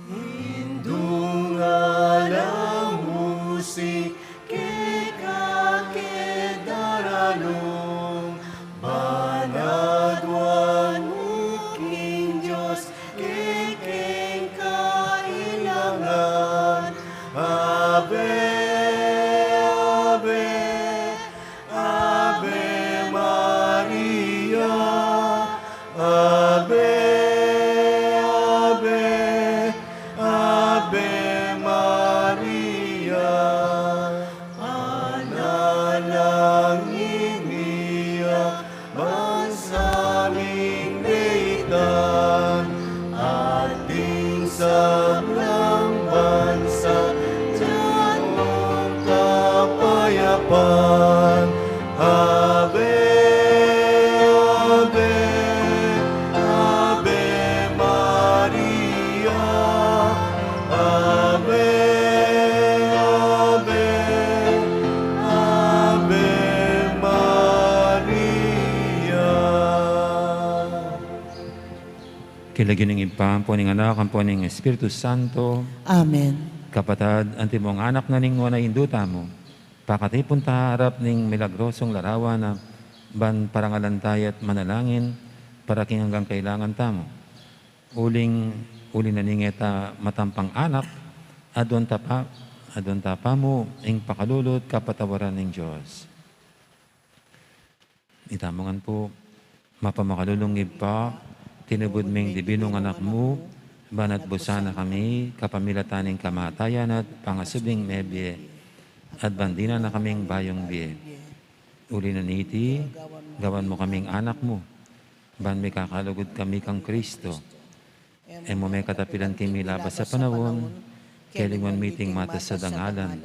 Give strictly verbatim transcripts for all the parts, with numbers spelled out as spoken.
Indung alang mu si keka ke daralung, ban aduan mu king Dios kekeng kailangan. Ave, ave, Ave Maria, Ave, Ave, Ave Maria. Panalangin ya ban sa ming detan, at ding sablang bansa, dinan mung kapayapan. Ave, Ave, Ave Maria. Ave, Ave, Ave Maria. King lagyu ning Ibpa, ampo ning Anak, ampo ning Espiritu Santo. Amen. Kapatad, antimong anak na ning Nuan a Indu tamu, pakatipun ta harap ning milagrosung larawan na ban parangalan ta ya at manalangin para king anggang kailangan tamu. Uling, uli na ning e ta matampang anak, aduan ta pa, aduan ta pa mu ing pakalulu at kapatawaran ning Dios. Itamu ngan pu. Mapamakalulung Ibpa, tinubud ming dibinung Anak mu, ban atbusan na kami kapamilatan ning kamatayan at pangasubling mebie, at ban dinan na kaming bayung bie. Uli na niti, gawan mu kaming anak mu, ban mikakalugud kami kang Kristo. E mu me katapilan king milabas a panaun, kelingwan mi iting matas a dangalan.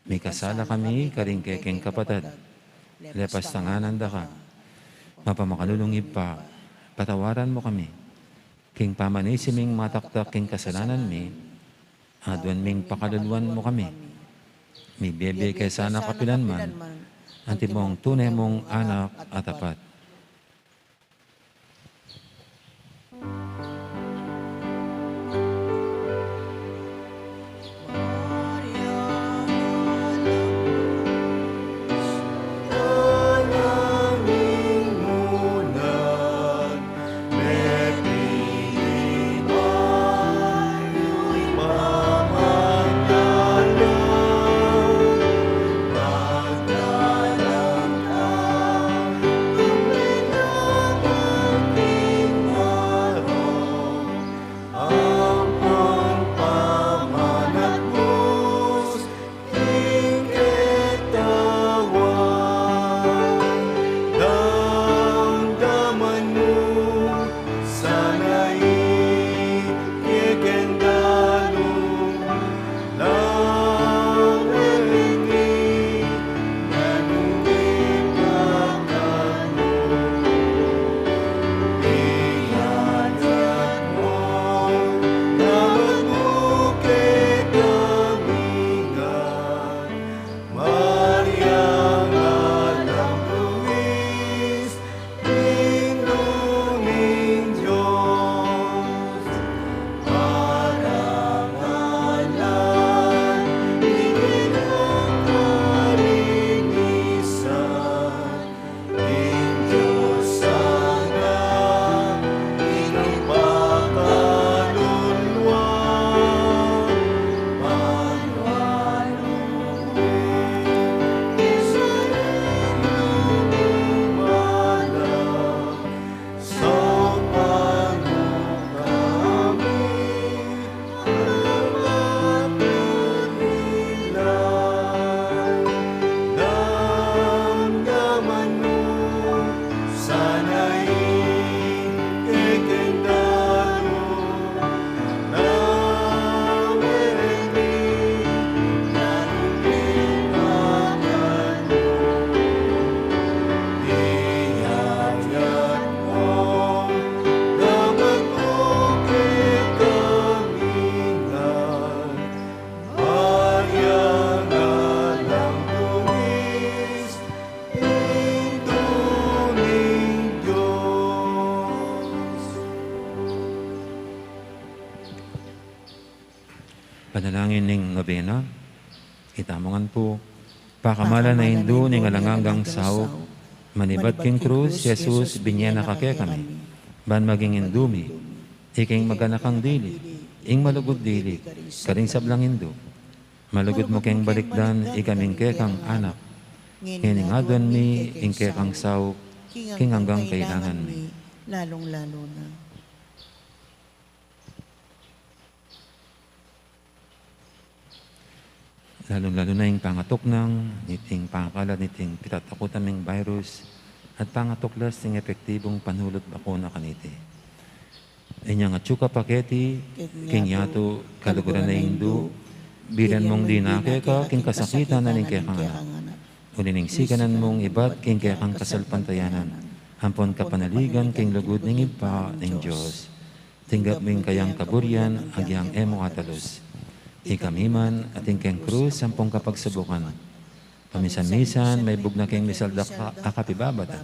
Mikasala kami karing kekeng kapatad, lepas tanganan da ka. Mapamakalulung Ibpa, patawaran mu kami king pamanisi ming mataktak king kasalanan mi, aduan ming pakaluluan mu kami. Mibie-bie ke sana kapilan man, antimong tune mung anak a tapat. Panalangin ning nobena. Itamu ngan pu. Pakamalan a Indu ning alang anggang saup, manibat king krus, Jesus, binye na ka kekami, ban maging Indu mi, ika ing maganakang dili, ing malugud dili, karing sablang indu. Malugud mu keng balikdan ikaming kekang anak, ngening aduan mi ing kekang saup, king anggang kailangan mi. Lalong-lalo na. Lalong-lalo na ing pangatuknang niting pangakalat niting pitatakutan ming virus at pangatuklas ning epektibung panulut bakuna kaniti. Inyang atyu ka pa keti king yatu, kaluguran a Indu, bilan mung dinake ka king kasakitan na ning kekang anak. Uli ning sikanan mung ibat king kekang kasalpantayanan ampon kapanaligan king lugud ning Ibpa ning Dios. Tinggap mu ing kayang kaburian agyang e mu atalus. Ikami man, atin keng krus ampong kapagsubukan, pamisan-misan maibugna keng misaldak a kapibabatan.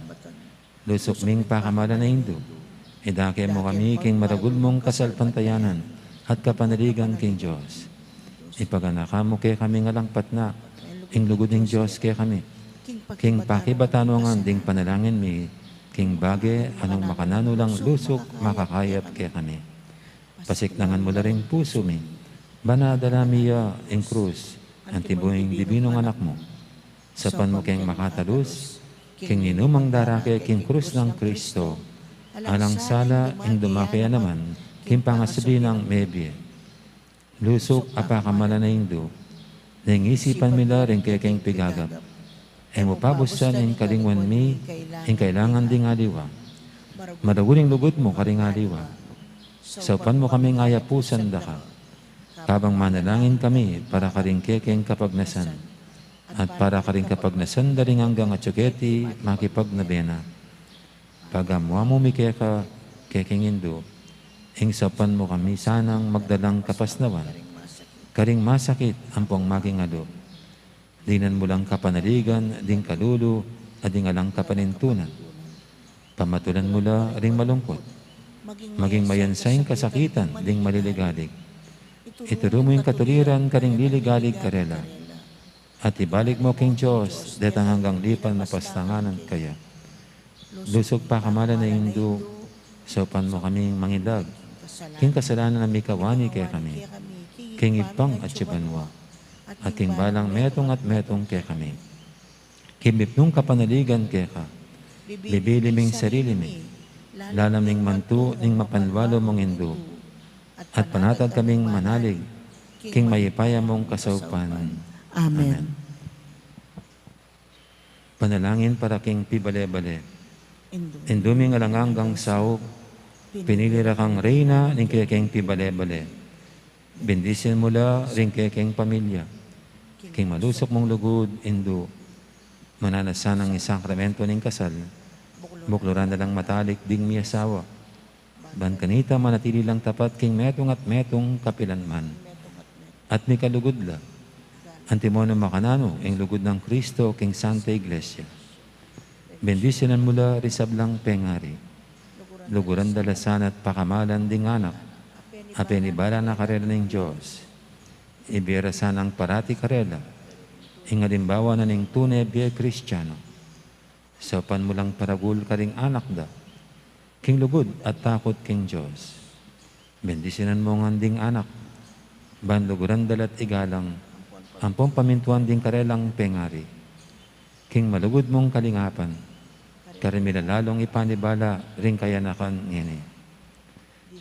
Lusuk ming pakamalan a Indu, idake mu kami king maragul mung kasalpantayanan at kapanaligan king Dios. Ipaganaka mu kekami ngan alang patna ing lugud ning Dios kekami, king pakibatan mu ngan ding panalangin mi, king bage a nung makananu lang lusuk makakayap kekami. Pasiknangan mu la ring pusu mi, ban adala mi ya ing krus, antimo ing dibinung anak mu. Saupan mu keng makatalus king ninumang darake king krus nang Kristo, alang sala ing dumake ya naman king pangasubli nang mebie. Lusuk a pakamalan a Indu, neng isipan mi la ring kekeng pigagap. E mu pabusan ing kalingwan mi ing kailangan ding aliwa. Maragul ing lugud mu karing aliwa. Saupan mu kaming ayapusan da ka, kabang manalangin kami para karing kekeng kapagnasan at para karing kapagnasan da ring anggang atyu keti makipagnobena. Pagamu-amu mi keka, kekeng Indu, ing saupan mu kami sanang magdalang kapasnawan karing masakit ampong maging alu. Dinan mu lang kapanaligan ding kalulu at ding alang kapanintunan. Pamatulan mu la ring malungkut, maging mayansa ing kasakitan ding maliligalig. Ituru mu ing katuliran karing liligalig karela. At ibalik mu king Dios detang anggang lipan mapastanganan kaya. Lusuk pakamalan a Indu, saupan mu kaming mangilag king kasalanan a mikawani kekami king Ibpang atyu banua, at king balang metung at metung kekami. King mipnung kapanaligan keka, bibili ming sarili mi lalam ning mantu ning mapanwalu mung Indu, at panatag kaming manalig king mayupaya mung kasaupan. Amen. Amen. Panalangin para king pibale-bale. Indu ming alang anggang saup, pinili ra kang reyna ning kekeng pibale-bale. Bendisyun mu la ring kekeng pamilya king malusuk mung lugud, Indu. Mananu na sanang ing sakramento ning kasal, bukluran na lang matalik ding miasawa, ban kanita manatili lang tapat king metung at metung kapilanman. At mikalugud la, antimo nung makananu ing lugud nang Kristo king Santa Iglesia. Bendisyunan mu la ring sablang pengari. Luguran da la sana at pakamalan ding anak a penibala na karela ning Dios. Ibie ra sanang parati karela ing alimbawa na ning tune bie Kristiano. Saupan mu lang paragul karing anak da king lugud at takut king Dios. Bendisyunan mu ngan ding anak, ban luguran da la't igalang ampong pamintuan ding karelang pengari king malugud mung kalingapan, karing milalalung ipanibala ring kayanakan ngeni.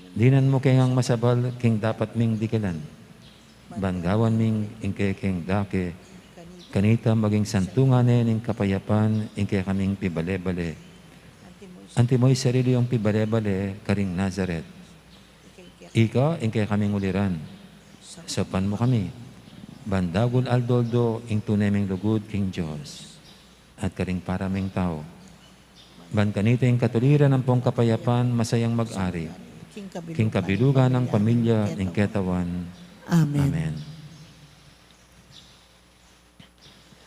Dinan mu ke ngang masabal king dapat ming dikilan, ban gawan ming ing kekeng dake kanita maging santungan ne ning kapayapan ing kekaming pibale-bale. Antimo ing sarili yung pibale-bale karing Nazaret. Ika ing kekaming uliran. Saupan mu kami ban dagul aldo-aldo ing tune ming lugud king Dios at karing para ming tau, ban kanita ing katuliran ampong kapayapan masayang mag-ari king kabilugan nang pamilya ning ketawan. Amen. Amen.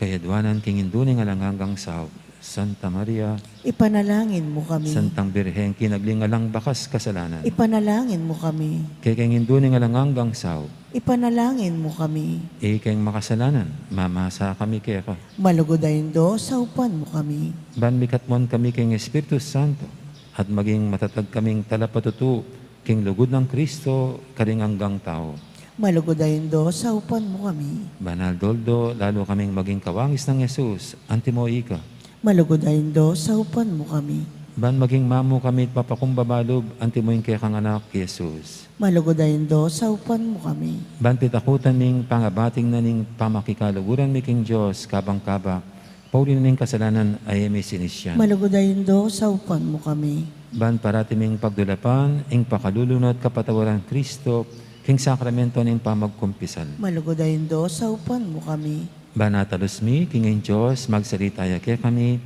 Kayaduanan king Indu ning alang anggang saup. Santa Maria, ipanalangin mu kami. Santang Birhen, kinagli ning alang bakas kasalanan, ipanalangin mu kami. Kekeng Indu ning alang anggang saup, ipanalangin mu kami. Ikeng makasalanan, mamasa kami keka. Malugud a Indu, saupan mu kami. Ban mikatmuan kami keng Espiritu Santo, at maging matatag kaming talapatutu king lugud nang Kristo karing anggang tau. Malugud a Indu, saupan mu kami. Ban aldo-aldo, lalu kaming maging kawangis nang Jesus, antimo ika. Malugud a Indu, saupan mu kami. Ban maging mamu kami papakumbaba lub, antimo ing kekang Anak, Jesus. Malugud a Indu, saupan mu kami. Ban pitakutan ming pangabating na ning pamakikaluguran mi king Dios, kabang-kabak, pauli na ning kasalanan a e mi sinisian. Malugud a Indu, saupan mu kami. Ban parati ming pagdulapan ing pakalulu na at kapatawaran Kristo, king sakramento ning pamagkumpisal. Malugud a Indu, saupan mu kami. Ban atalus mi king ing Dios, magsalita ya kekami,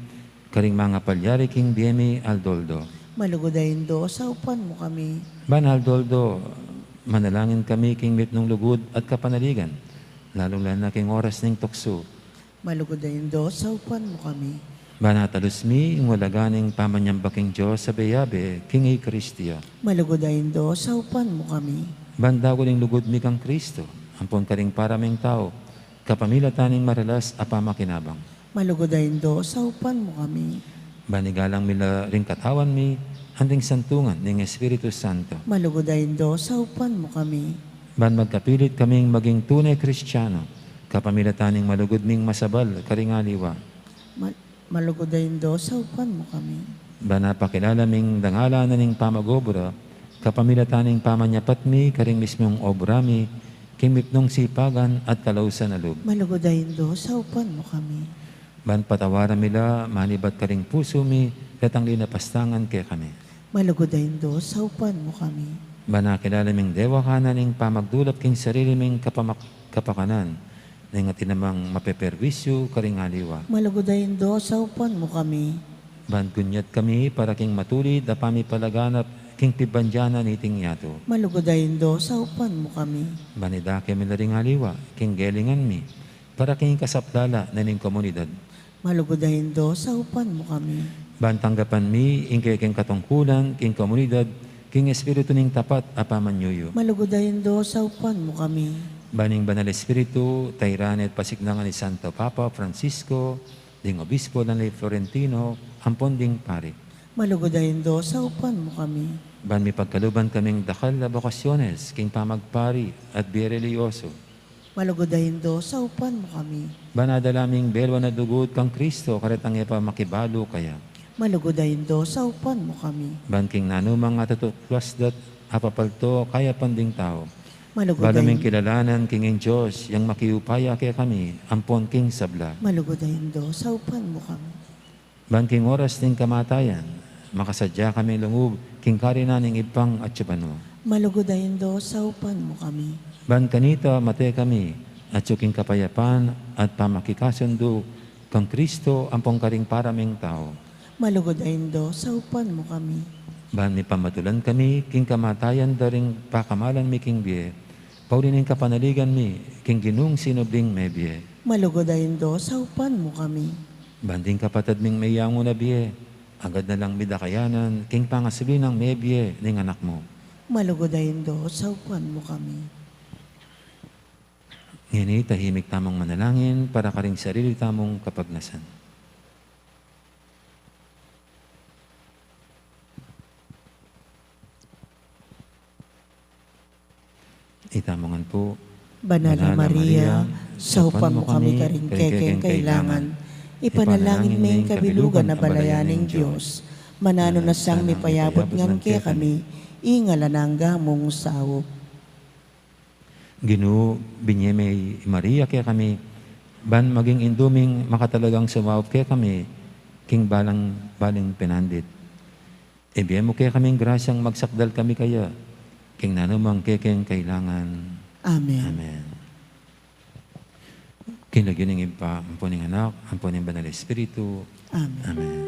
karing mangapalyari king bie mi aldo-aldo. Malugud a Indu, saupan mu kami. Ban aldo-aldo, manalangin kami king mipnung lugud at kapanaligan, lalung-lalu na king oras ning tuksu. Malugud a Indu, saupan mu kami. Ban atalus mi ing walaga ning pamanyamba king Dios a abe-abe king Eukaristia. Malugud a Indu, saupan mu kami. Ban dagul ing lugud mi kang Kristo, ampon karing para ming tau, kapamilatan ning maralas a pamakinabang. Malugud a Indu, saupan mu kami. Ban igalang mi la ring katawan mi, anting santungan ning Espiritu Santo. Malugud a Indu, saupan mu kami. Ban magkapilit kaming maging tune Kristiano, kapamilatan ning malugud ming masabal karing aliwa. Mal-, malugud a Indu, saupan mu kami. Ban apakilala ming dangalan na ning pamag-obra, kapamilatan ning pamanyapat mi karing mismung obra mi, king mipnung sipagan at kalausan a lub. Malugud a Indu, saupan mu kami. Ban patawaran mi la manibat karing pusu mi, datang linapastangan kekami. Malugud a Indu, saupan mu kami. Ban akilala ming dewakan na ning pamagdulap king sarili ming kapamak-, kapakanan, neng atin namang mapeperwisyu karing aliwa. Malugud a Indu, saupan mu kami. Ban gunyat kami para king matulid a pamipalaganap king pibandian na niting yatu. Malugud a Indu, saupan mu kami. Ban idake mi la ring aliwa king gelingan mi, para king kasaplala na ning komunidad. Malugud a Indu, saupan mu kami. Ban tanggapan mi ing kekeng katungkulan king komunidad, king espiritu ning tapat a pamanyuyu. Malugud a Indu, saupan mu kami. Ban ing Banal Espiritu, tairan at pasiknangan i Santo Papa Francisco, ding Obispo nang Florentino, ampon ding pari. Malugud a Indu, saupan mu kami. Ban mipagkaluban kaming dakal a bokasyones king pamagpari at bie relihiyoso. Malugud a Indu, saupan mu kami. Ban adala ming belwan a lugud kang Kristo, karetang e pa makibalu kaya. Malugud a Indu, saupan mu kami. Ban king nanumang atutuklas dat apapalto kayapan ding tau. Malugud a Indu. Balu ming kilalanan king ing Dios, yang makiupaya kekami, ampon king sabla. Malugud a Indu, saupan mu kami. Ban king oras ning kamatayan, makasadya kaming lungub king karinan ning Ibpang atsu banua. Malugud a Indu, saupan mu kami. Ban kanita mate kami, atsu king kapayapan at pamakikasundu kang Kristo ampon karing para ming tau. Malugud a Indu, saupan mu kami. Ban mipamatulan kami king kamatayan da ring pakamalan mi king bie, pauli ning kapanaligan mi king Ginung sinubling mebie. Malugud a Indu, saupan mu kami. Ban ding kapatad ming meyangu na bie, agad na lang midakayanan king pangasubli nang mebie ning Anak mu. Malugud a Indu, saupan mu kami. Ngeni tahimik tamung manalangin para karing sarili tamung kapagnasan. Itamu ngan pu. Banal a Maria, saupan mu kami karing kekeng kailangan. Ipanalangin me ing kabilugan a balayan ning Dios. Mananu na sang mipayabut ngan kekami ing alang angga mung saup. Ginu, binie me i Maria kekami, ban maging indu ming makatalagang sumaup kekami king balang baling penandit. Ibie mu kekaming grasyang magsakdal kami kaya king nanumang kekeng kailangan. Amen. Amen. King lagyu ning Ibpa, ampo ning Anak, ampo ning Banal Espiritu. Amen. Amen.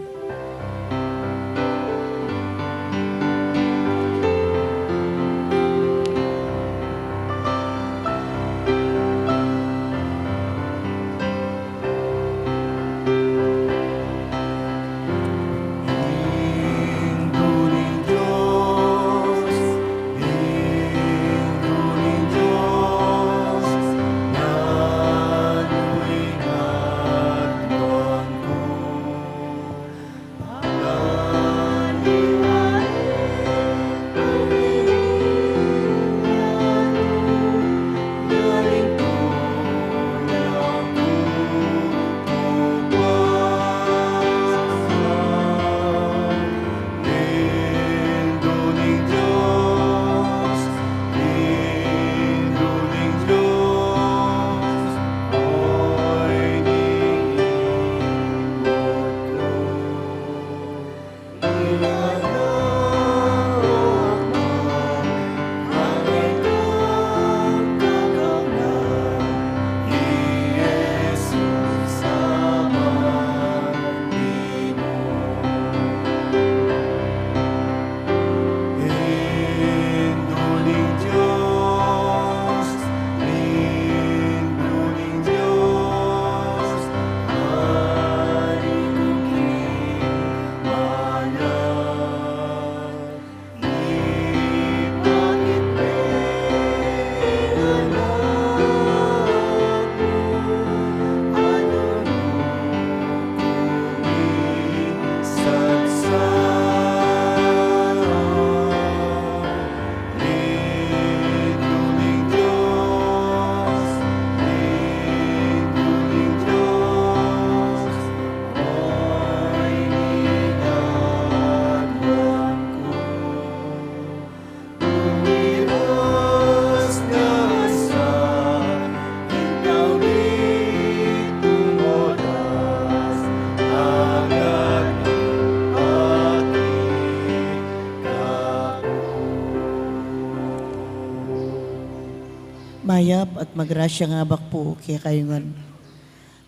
Mayap at magrasya nga abak pu kekayu ngan.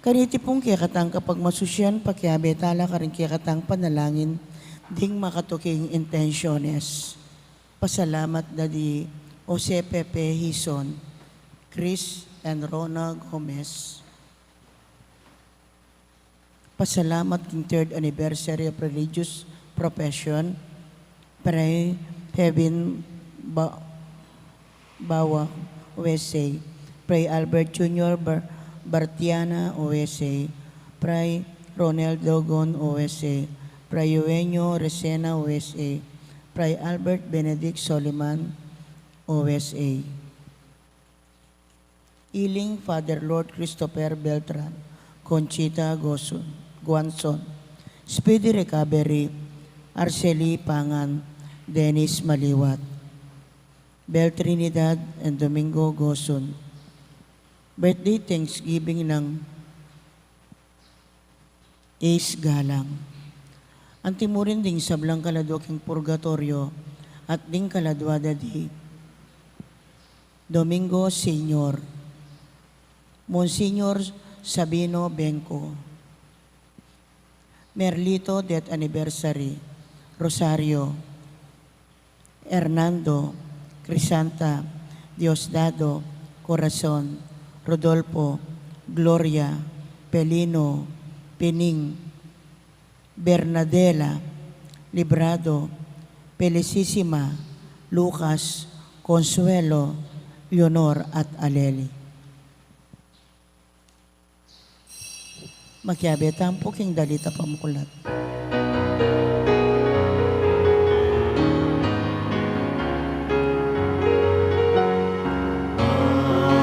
Kaniti pung kekatang kapagmasusyan, pakiabe tala karing kekatang panalangin ding makatuking intensyones. Pasalamat da di Jose Pepe Hizon, Chris and Rona Gomez. Pasalamat king third anniversary of religious profession, Pray Kevin Ba-, Bawa, O S A, Pray Albert Junior Bar-, Bartiana, O S A, Pray Ronel Dogon, O S A, Pray Eugenio Resena, O S A, Pray Albert Benedict Soliman, O S A. Healing, Father Lord Christopher Beltran, Conchita Gosun, Guanzon. Speedy recovery, Arceli Pangan, Dennis Maliwat, Bel Trinidad, and Domingo Gosun. Birthday thanksgiving nang Ace Galang. Anti mu rin ding sablang kaladua king purgatoryo at ding kaladua da di Domingo Senior, Monsignor Sabino Bengco, Merlito, death anniversary, Rosario, Hernando, Crisanta, Diosdado, Corazon, Rodolfo, Gloria, Pelino, Pining, Bernadela, Librado, Felicissima, Lucas, Consuelo, Leonor, at Aleli. Makiabe tamu pu king dalit a pamuklat.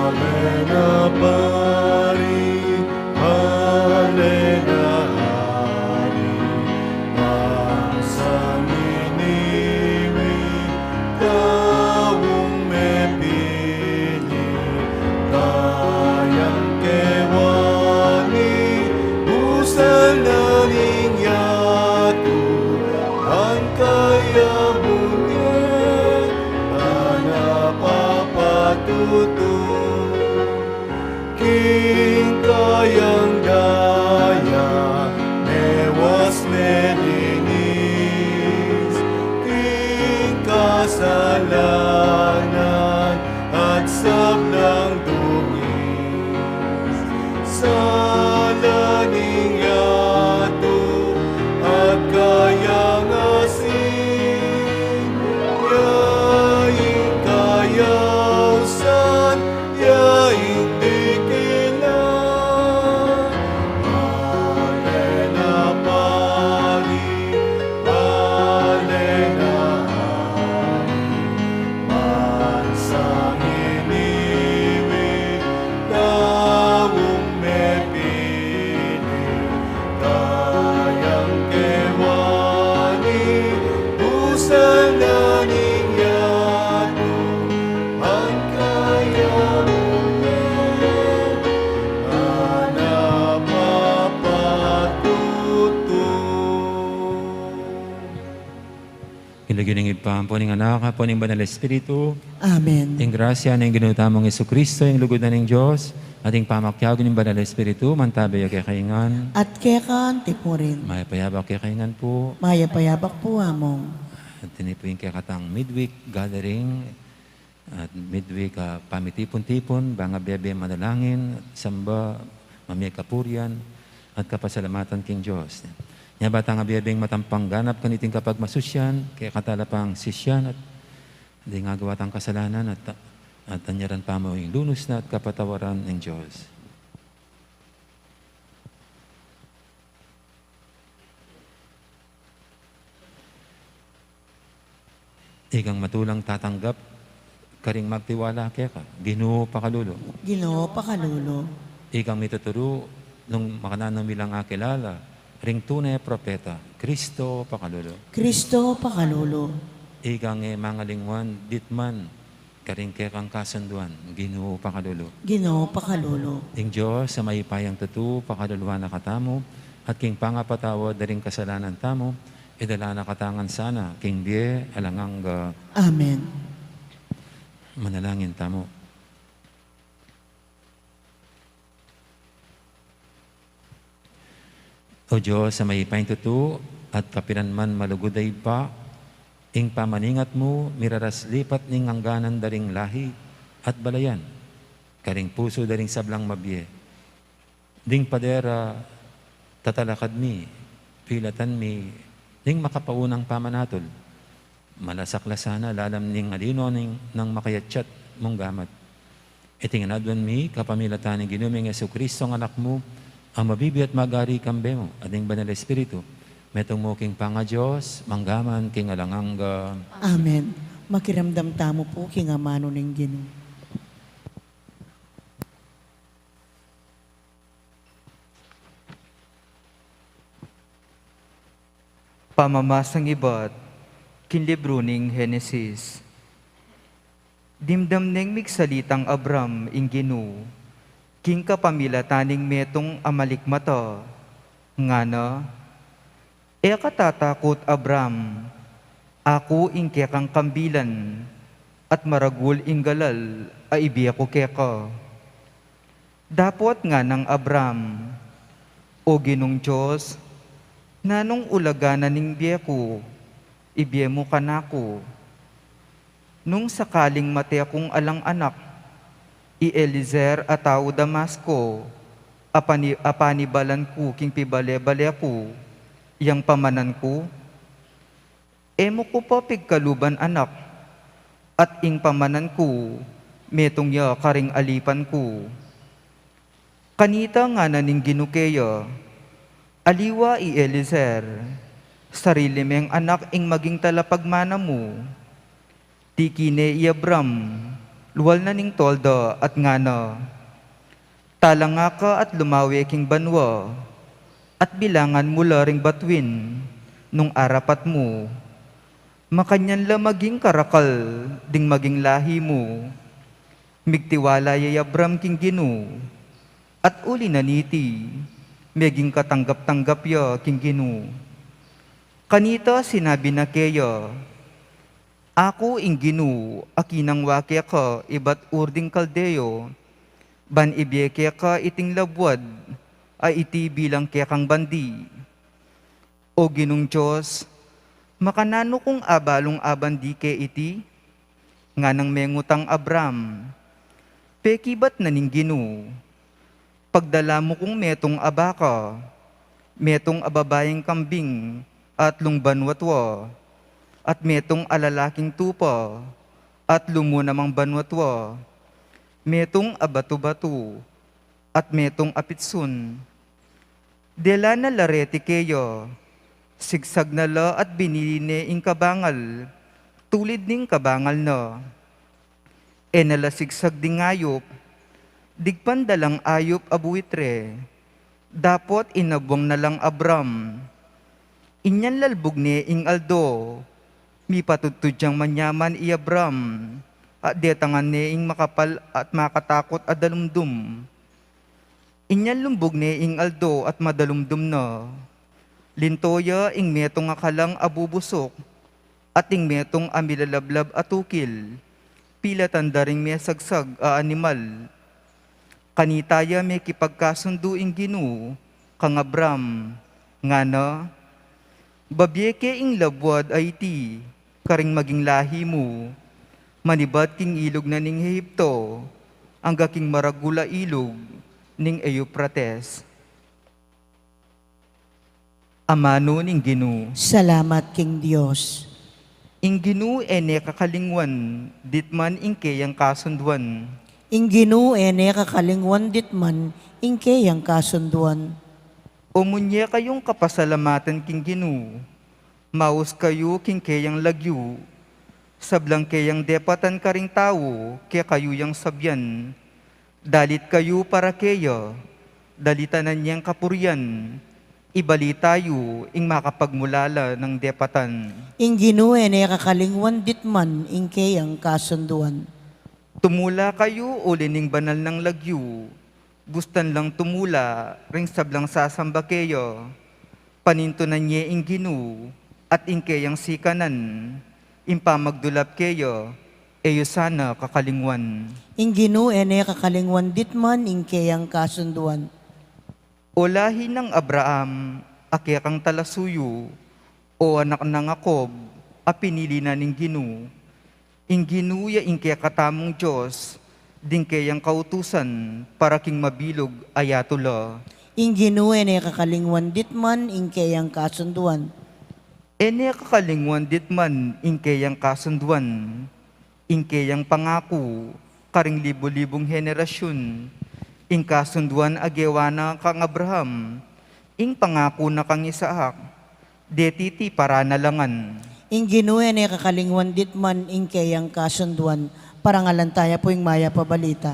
Alena pari, alena ari, bang sanginiwi, kaung mepili, kayang kewani, busal na ning yatu, ang kaya munye, ana papatutu. King kayang daya, mewas melinis, king kasalanan, at sablang dungis, sala ning yatu, at kayang asin, ya ing kayausan, ya ing dikilan. Alena pari, alena ari, bang sanginiwi, kaung mepili, kayang kewani, busal na ning yatu, ang kaya munye, ana papatutu. King lagyu ning Ibpa, ampo ning Anak, ampo ning Banal Espiritu. Amen. Ing grasya ning Ginu tamung Jesucristo, ing lugud na ning Dios, at ing pamakiabe ning Banal Espiritu, mantabe ya kekayu ngan. At keka anti mu rin. Mayap a abak kekayu ngan pu. Mayap a abak pu, Among. At ini pu ing kekatang midweek gathering, at midweek, ah, pamitipun-tipun, bang abe-abeng manalangin, samba, mamie kapurian, at kapasalamatan king Dios. Nya ba tang abe-abeng matampang ganap kaniting kapagmasusyan, kekatala pang sisyan, at ding agawa tang kasalanan, at, at anyaran pa mu ing lunus na at kapatawaran ning Dios. Ikang matulang tatanggap karing magtiwala keka, Ginu, pakalulu. Ginu, pakalulu. Ikang mituturu nung makananu mi lang akilala ring tune a propeta, Kristo, pakalulu. Kristo, pakalulu. Ikang e mangalingwan ditman karing kekang kasunduan, Ginu, pakalulu. Ginu, pakalulu. Ing Dios a mayupayang tutu pakaluluan na katamu, at king pangapatawad da ring kasalanan tamu, idala na katamu ngan sana king bie alang angga. Amen. Manalangin tamu. O Dios, a mayupaya ing tutu, at kapilan man malugud a Ibpa, ing pamaningat mu miraraslipat ning angganan da ring lahi at balayan, karing pusu da ring sablang mabie. Ding pader a tatalakad mi, pilatan mi ning makapaunang pamanatul. Malasaklas sana lalam ning alino ning, nang makayatyat mung gamat. Iti ngan aduan mi kapamilatan ning Ginu ming Jesucristo, a Anak mu, a mabibie at magari kambe mu, at ning Banal Espiritu, metung mu king pangaDios, mangga man king alang angga. Amen. Makiramdam tamu pu king amanu ning Ginu. Pamamasang ibat king libru ning Genesis. Dimdam neng migsalitang Abram ing Ginu, king kapamilatan ning metung a malikmata, ngana, E ka tatakut, Abram, aku ing kekang kambilan, at maragul ing galal a ibie ku keka. Dapot nganang Abram, O Ginung Dios, nanung ulagan na ning bie ku, ibie mu kanaku? Nung sakaling mate kung alang anak, i Eliezer a tau Damasco, a pani-, a panibalan ku king pibale-bale ku, yang pamanan ku, e mu ku pa pigkaluban anak, at ing pamanan ku, metung ya karing alipan ku. Kanita ngana ning Ginu keya, Aliwa i Eliezer, sarili meng anak ing maging talapagmana mu. Tiki ne i Abram, lual na ning tolda at ngana, Talanga ka at lumawe king banua, at bilangan mu la ring batuin nung arapat mu. Makanyan la maging karakal ding maging lahi mu. Migtiwala ya i Abram king Ginu, at uli na niti, meging katanggap-tanggap ya king Ginu. Kanita sinabi na keya, Aku ing Ginu a kinangwa keka ibat Ur ding Kaldeo, ban ibie keka iting labuad a iti bilang kekang bandi. O Ginung Dios, makananu kung abalung a bandi ke iti? Nganang mengutang Abram, Pekibat na ning Ginu, Pagdala mu kung metung a baka, metung a babaing kambing a atlung banua tua, at metung a lalaking tupa a atlu mu namang banua tua, metung a batu-batu, at metung a pitsun. Dela na la reti keya, sigsag na la at binili ne ing kabangal, tulid ning kabangal na. E na la sigsag ding ayup, digpan da lang ayup a buitre, dapot inabwang na lang Abram. Inyan lalbug ne ing aldo, mipatudtud yang manyaman i Abram, at detangan ne ing makapal at makatakut a dalumdum. Inyan lumbug ne ing aldo at madalumdum na. Linto ya ing metung a kalang a bubusuk, at ing metung a milalablab a tukil, pilatan da ring mesagsag a animal. Kanita ya mekipagkasundu ing Ginu kang Abram, ngana, Babie ke ing labuad a iti karing maging lahi mu, manibat king ilug na ning Egipto, angga king maragul a ilug ning Eufrates. Amanu ning Ginu. Salamat king Dios. Ing Ginu e ne kakalingwan, ditman ing keyang kasunduan. Ing Ginu e ne kakalingwan, ditman ing keyang kasunduan. O munye kayung kapasalamatan king Ginu, maus kayu king keyang lagyu, sablang keyang depatan karing tau, kekayu yang sabian, dalit kayu para keya, dalitanan yang kapurian, ibalita yu ing makapagmulala nang depatan. Ing Ginu e ne kakalingwan, ditman ing keyang kasunduan. Tumula kayu uli ning banal nang lagyu, bustan lang tumula ring sablang sasamba keya. Panintunan ye ing Ginu, at ing keyang sikanan, ing pamagdulap keya, e yu sana kakalingwan. Ing Ginu e ne kakalingwan, ditman ing keyang kasunduan. O lahi nang Abraham, a kekang talasuyu, o anak nang Jacob, a pinili na ning Ginu. Ing Ginu ya ing kekatamung Dios, ding keyang kautusan, para king mabilug a yatu la. Ing Ginu e ne kakalingwan ditman ing keyang kasunduan. E ne kakalingwan ditman ing keyang kasunduan, ing keyang pangaku karing libu-libung henerasyun, ing kasunduan a gewa na kang Abraham, ing pangaku na kang Isaac, deti ti paranalangan. Ing Ginu e ne kakalingwan ditman ing keyang kasunduan. Parangalan taya pu ing Mayap a Balita.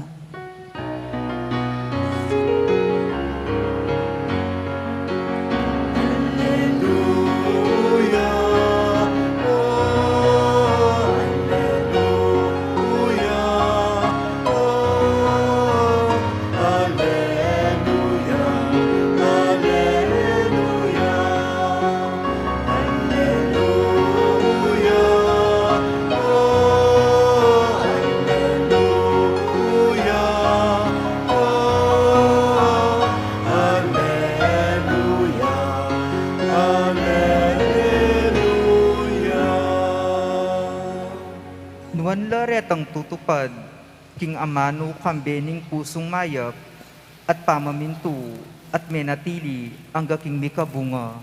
Nuan la retang tutupad king amanu kambe ning pusung mayap at pamamintu at menatili angga king mikabunga.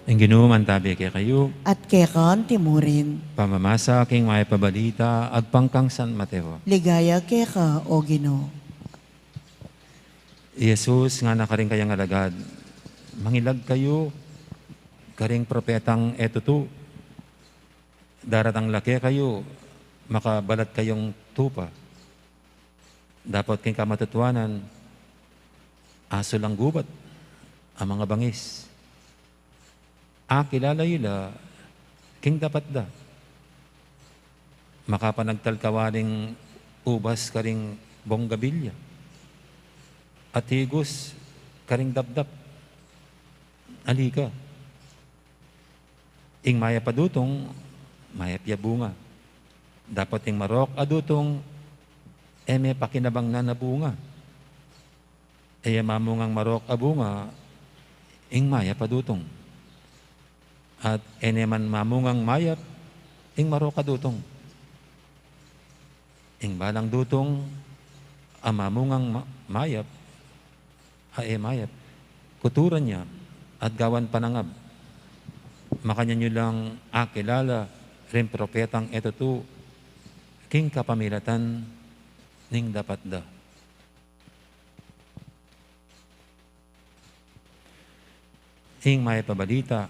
Ing Ginu mantabi kekayu. At keka anti murin. Pamamasa king Mayap a Balita agpang kang San Mateo. Ligaya keka, O Ginu. I Jesus ngana karing kayang alagad, mangilag kayu karing propetang e tutu. Daratang la kekayu makabalat kayung tupa. Dapot king kamatutuanan, asu lang gubat a mangabangis. Akilala yu la king dapat da. Makapanagtalkawa ring ubas karing bonggabilya, at higus karing dapdap. Ali ka. Ing mayap a dutung, mayap ya bunga. Dapot ing marok a dutung, e me pakinabangnan a bunga. E ya mamungang marok a bunga ing mayap a dutung. At e ne man mamungang mayap ing marok a dutung. Ing balang dutung a mamungang ma-, mayap, a e mayap, kuturan ya at gawan panangab. Makanyan yu lang akilala ring propetang e tutu king kapamilatan ning dapat da. Ing mayap a balita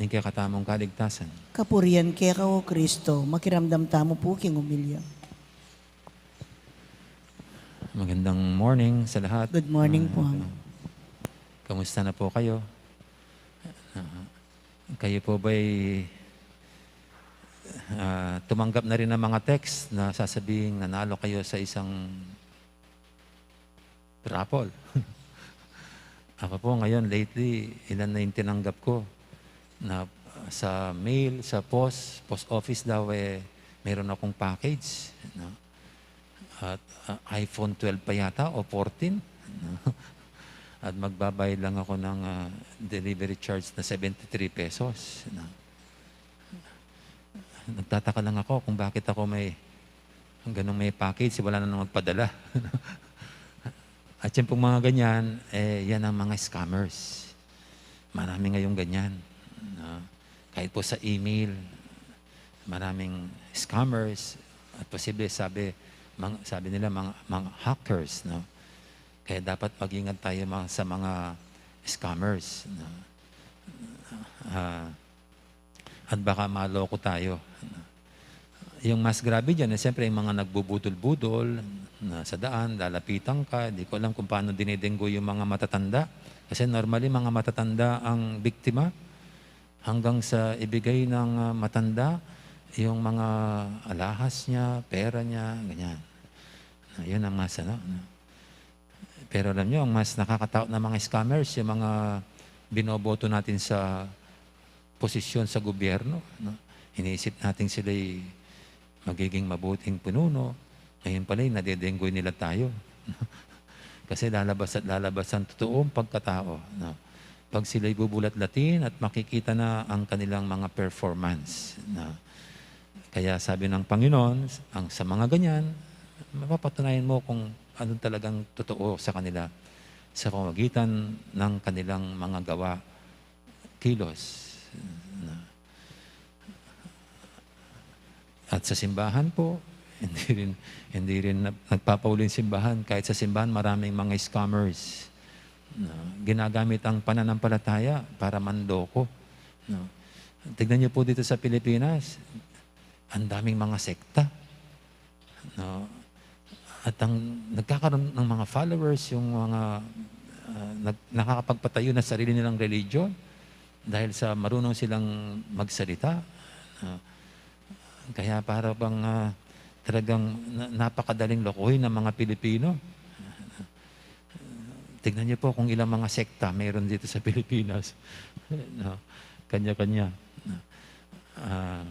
ning kekatamung kaligtasan. Kapurian keka, O Kristo. Makiramdam tamu pu king umilya. Magandang morning sa lahat. Good morning po, ah, Ama. Kamusta na po kayo? Ah, kayo po ba'y, ah, tumanggap na rin ng mga text na sasabing nanalo kayo sa isang raffle? Ako po ngayon, lately, ilan na yung tinanggap ko na, ah, sa mail, sa post, post office daw, eh, meron akong package, no? At, ah, iPhone twelve pa yata o fourteen, no? At magbabayad lang ako ng, ah, delivery charge na seventy-three pesos, no? Nagtataka lang ako kung bakit ako may, ganung may package, wala na namang magpadala. At yan pong mga ganyan, eh, yan ang mga scammers. Marami ngayong ganyan, no? Kahit po sa email, maraming scammers. At posible, sabi, mang-, sabi nila, mga, mga hackers, no? Kaya dapat mag-ingat tayo, mga, sa mga scammers, no? Ah, at baka maloko tayo. Yung mas grabe dyan, eh, siyempre, yung mga nagbubudol-budol na sa daan, lalapitan ka, di ko alam kung paano dinedenggo yung mga matatanda. Kasi normally, mga matatanda ang biktima. Hanggang sa ibigay ng, ah, matanda yung mga alahas niya, pera niya, ganyan. Na, yun ang mas ano, no? Pero alam nyo, ang mas nakakatakot na mga scammers, yung mga binoboto natin sa posisyon sa gobyerno, no? Iniisip natin sila'y magiging mabuting pinuno, ngayon pala, nadedenggoy nila tayo. Kasi lalabas at lalabas ang totoong pagkatao, no? Pag sila'y bubulat-latin at makikita na ang kanilang mga performance, no? Kaya sabi ng Panginoon, ang, sa mga ganyan, mapapatunayan mo kung anong talagang totoo sa kanila sa pamamagitan ng kanilang mga gawa, kilos. At sa simbahan po, hindi rin, hindi rin nag-, nagpapauling simbahan. Kahit sa simbahan, maraming mga scammers na ginagamit ang pananampalataya para manloko, no? Tignan niyo po dito sa Pilipinas, ang daming mga sekta, no? At ang nagkakaroon ng mga followers, yung mga, ah, nag-, nakakapagpatayo na sarili nilang religion dahil sa marunong silang magsalita, no? Kaya para bang, ah, talagang na-, napakadaling lokohin ng mga Pilipino. Tignan niyo po kung ilang mga sekta mayroon dito sa Pilipinas. No? Kanya-kanya. Ah,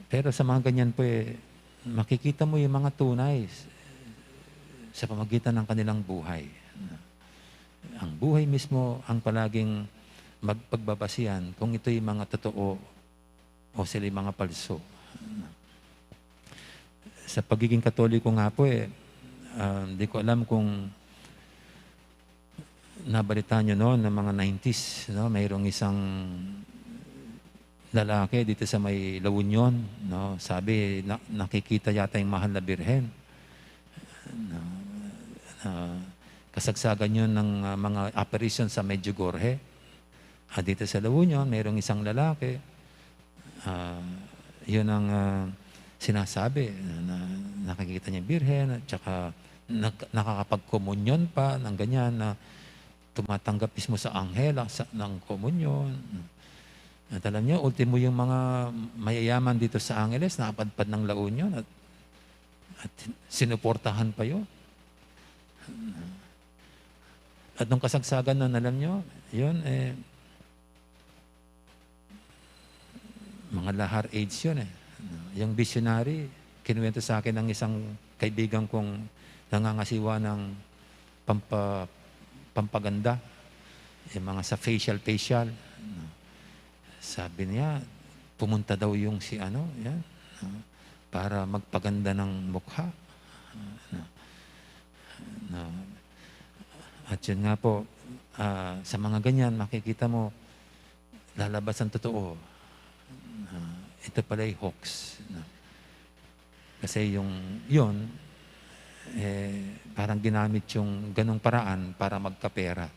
pero sa mga ganyan po, eh, makikita mo yung mga tunay s-, sa pamagitan ng kanilang buhay. Ang buhay mismo ang palaging magpagbabasihan kung ito'y mga totoo o sila'y mga palso. Sa pagiging Katoliko nga po, eh, ah, di ko alam kung nabalitaan nyo noon ng mga nineties, no? Mayroong isang lalaki dito sa may La Union, no? Sabi, na-, nakikita yata yung mahal na birhen. No? Na kasagsagan yun ng, ah, mga apparition sa Medjugorje. Ah, dito sa La Union, mayroong isang lalaki, ah, yun ang, ah, sinasabi, na, na nakikita niya birhen, at saka nag-, nakakapagkomunyon pa, ng ganyan, na tumatanggap mismo sa anghel, ah, sa, ng komunyon. At alam niyo, ultimo yung mga mayayaman dito sa Angeles, napadpad ng La Union at, at sinuportahan pa yun. At nung kasagsagan nun, alam niyo, yun, eh, mga lahar age yun eh. Yung visionary, kinuwento sa akin ng isang kaibigan kong nangangasiwa ng pampa-, pampaganda, yung mga sa facial, facial. Sabi niya, pumunta daw yung si ano, yan, para magpaganda ng mukha. At yun nga po, ah, sa mga ganyan, makikita mo, lalabas ang totoo. Ah, ito pala'y hoax, no? Kasi yung, yun, eh, parang ginamit yung ganong paraan para magkapera.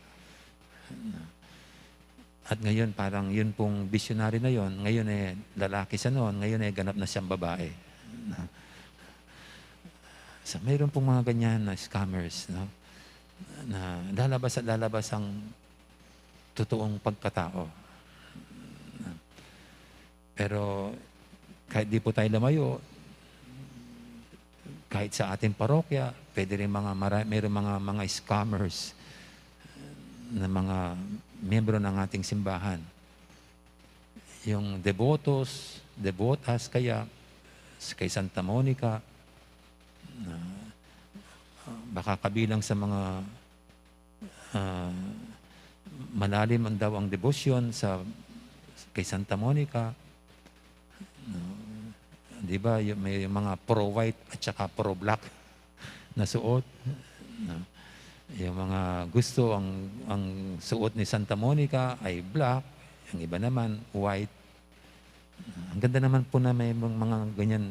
At ngayon, parang yun pong visionary na yun, ngayon, eh, lalaki sa noon, ngayon, eh, ganap na siyang babae. So, mayroon pong mga ganyan na scammers, no? Na lalabas at lalabas ang totoong pagkatao. Pero kahit di po tayo lumayo, kahit sa ating parokya, pwede rin mga mara-, mayroong mga, mga scammers na mga miyembro ng ating simbahan. Yung debotos, debotas kaya s-, kay Santa Monica, na, ah, baka kabilang sa mga, ah, malalim ang daw ang debosyon sa, kay Santa Monica. No? Di ba, y-, may mga pro-white at saka pro-black na suot. No? Yung mga gusto ang, ang suot ni Santa Monica ay black, yung iba naman white. Ang ganda naman po na may mga, mga ganyan,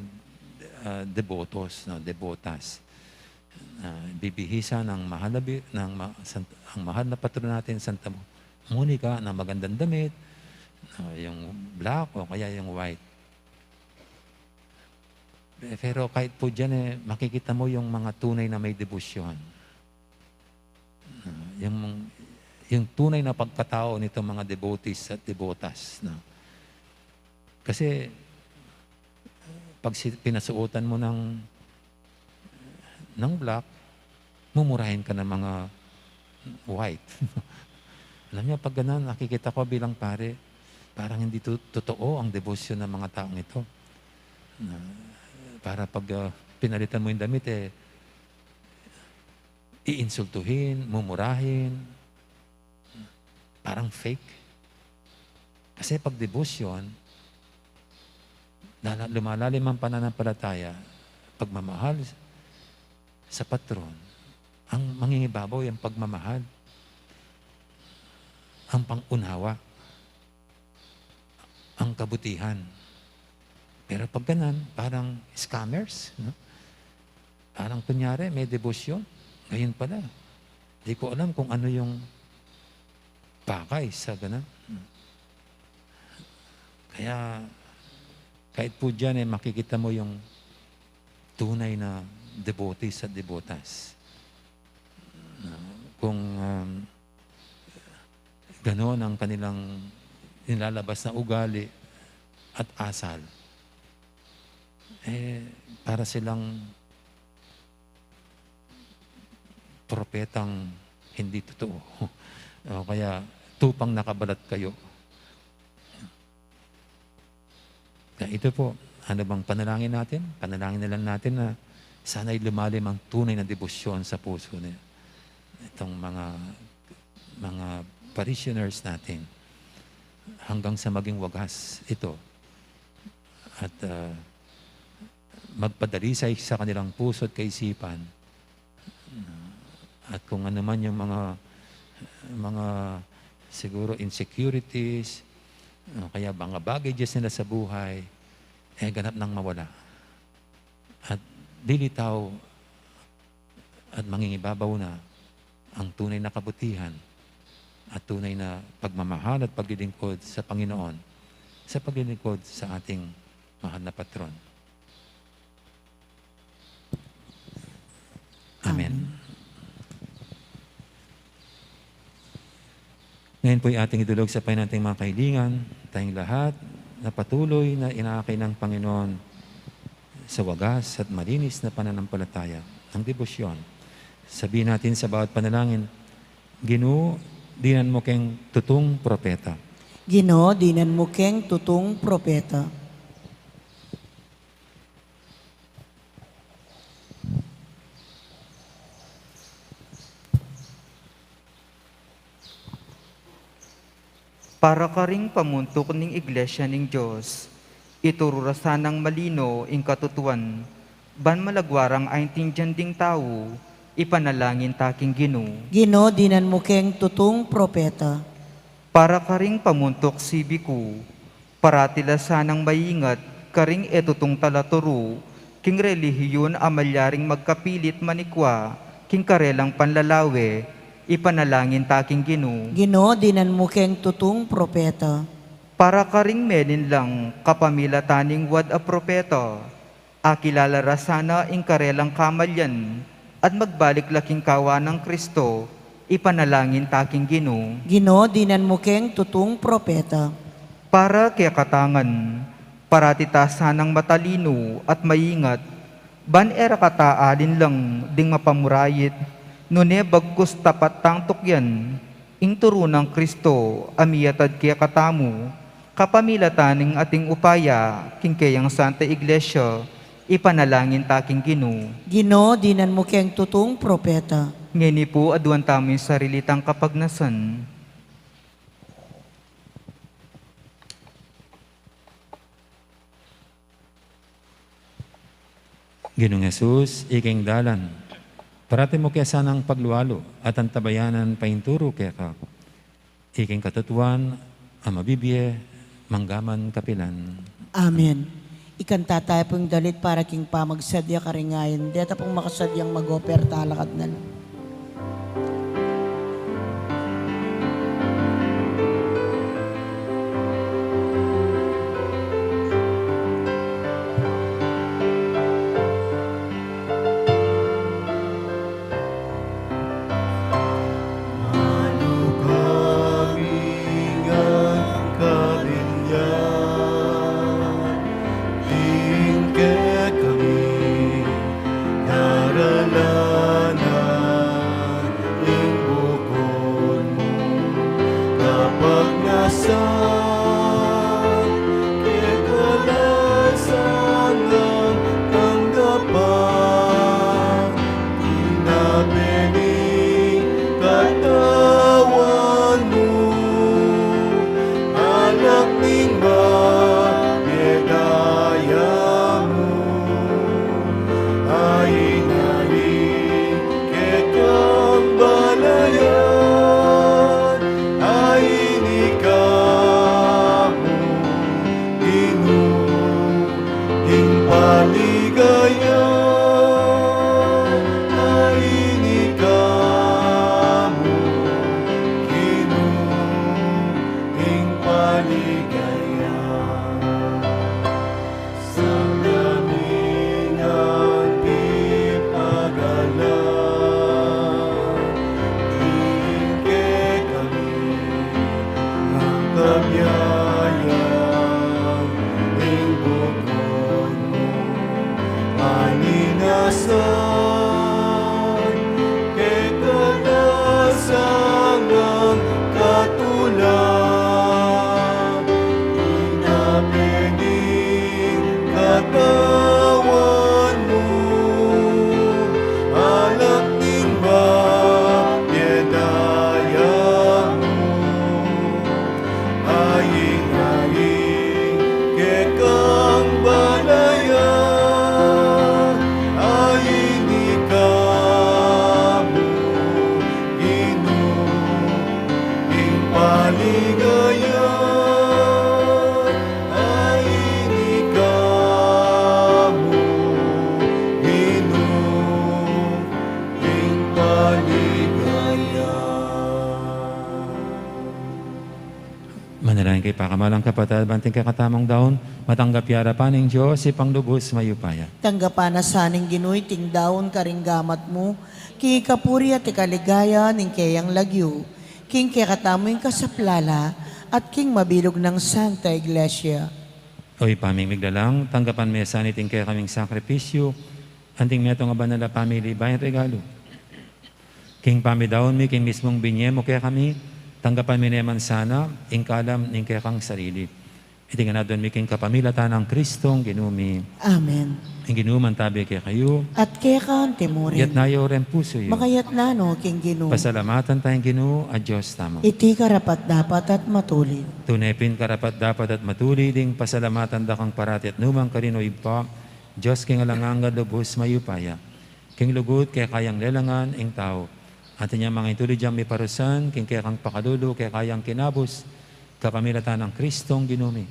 ah, debotos, no, debotas. Ah, bibihisa ng mahal na bi-, ng ma-, san-, ang mahal na patron natin, Santa Mo-, Monica, na magandang damit, ah, yung black o kaya yung white. Eh, pero kahit po dyan, eh, makikita mo yung mga tunay na may debosyon. Ah, yung, yung tunay na pagkatao nitong mga devotees at debotas, no? Kasi, pag si-, pinasuotan mo ng, ng black, mumurahin ka ng mga white. Alam niyo, pag ganun, nakikita ko bilang pare, parang hindi to-, totoo ang debosyon ng mga taong ito. Na, para pag, ah, pinalitan mo yung damit, eh, iinsultuhin, mumurahin, parang fake. Kasi pag debosyon, lala-, lumalalim ang pananampalataya, pagmamahal sa patron, ang mangingibabaw yung pagmamahal, ang pangunawa, ang kabutihan. Pero pag ganun, parang scammers, no? Parang kunyari, may debosyon. Ngayon pala, di ko alam kung ano yung pakay sa ganun. Kaya, kahit po dyan, eh, makikita mo yung tunay na devotees at devotas. Na kung, um, ganon ang kanilang nilalabas na ugali at asal, eh, para silang propetang hindi totoo. O kaya, tupang nakabalat kayo. Kaya ito po, ano bang panalangin natin? Panalangin na lang natin na sana'y lumalim ang tunay na debosyon sa puso ni itong mga, mga parishioners natin hanggang sa maging wagas ito. At, ah, magpadalisay sa kanilang puso at kaisipan. At kung ano man yung mga, mga siguro insecurities, o kaya mga baggages nila sa buhay, eh, ganap nang mawala. At lilitaw at mangingibabaw na ang tunay na kabutihan at tunay na pagmamahal at paglilingkod sa Panginoon, sa paglilingkod sa ating mahal na patron. Amen. Amen. Ngayon po'y ating idulog sa Panginoon ating mga kahilingan, tayong lahat na patuloy na inaakay ng Panginoon sa wagas at malinis na pananampalataya, ang debosyon. Sabihin natin sa bawat panalangin, "Ginu, dinan mu keng tutung propeta." Ginu, dinan mu keng tutung propeta. Para karing pamuntuk ning Iglesia ning Dios, ituru ra sanang malino ing katutuan, ban malagwa rang aintindian ding tau, ipanalangin ta king Ginu. Ginu, dinan mu keng tutung propeta. Para karing pamuntuk sibiku, parati la sanang maingat karing e tutung talaturu king relihiyun a malyaring magkapilit manikwa king karelang panlalawe, ipanalangin ta king Ginu. Ginu, dinan mu keng tutung propeta. Para karing melinlang kapamilatan ning wad a propeta, akilala ra sana ing karelang kamalian, at magbalik la king kawa nang Kristo, ipanalangin ta king Ginu. Ginu, dinan mu keng tutung propeta. Para kekatang ngan, parati ta sanang matalinu at maingat, ban e ra kata alinlang ding mapamurayit, nune bagkus tapat tang tukyan, ing turu nang Kristo a miyatad kekatamu, kapamilatan ning ating upaya king keyang Santa Iglesia, ipanalangin ta king Ginu. Ginu, dinan mu keng tutung propeta. Ngeni pu, aduan tamu ing sarili tang kapagnasan. Ginung Jesus, ika ing dalan. Parati mu ke sanang paglualu at antabayanan painturu keka. Ika ing katutuan a mabibie mangga man kapilan. Amen. Ikanta taya pung dalit para king pamagsadya karing ain. Deta pung makasadyang mag-offer, talakad na la. San kekalasangan katula, inape ning katawan mu, alang ning mapyadaya mu. Ain, ain kekang balayan, ain ika mu Ginu, ing paligaya, ain ika mu Ginu, ing paligaya. Manalangin kayu pakamalan kung kapatad, ban iting kekatamung daun matanggap ya arapan ning Dios, Ibpang lubus mayupaya. Tanggapan na sa ning Ginu iting daun karing gamat mu, king ikapuri at ikaligaya ning keyang lagyu, king kekatamung kasaplalan, at king mabilug nang Santa Iglesia. O Ibpa ming miglalang, tanggapan me sa iting kekaming sakripisyu, anting metung a banal a pamili, bayu regalu. King pamidaun mi king mismung binye mu kekami, tanggapan mi ne man sana ing kalam ning kekang sarili. Iti ngan aduan mi king kapamilatan nang Kristong Ginu mi. Amen. Ing Ginu mantabi kekayu. At keka antimurin. Iyatas yu ring pusu yu. Makayatas no king Ginu. Pasalamatan taya ing Ginu a Dios tamu. Iti karapat-dapat at matulid. Tune pin karapat-dapat at matulid ing pasalamatan da kang parati at nukarin man, O Ibpa, Dios king alang angga, lubus mayupaya. King lugud keka yang lelangan ing tau, anti niyang mangintulid yang miparusan king kekang pakalulu keka yang kinabus, kapamilatan nang Kristong Ginu mi.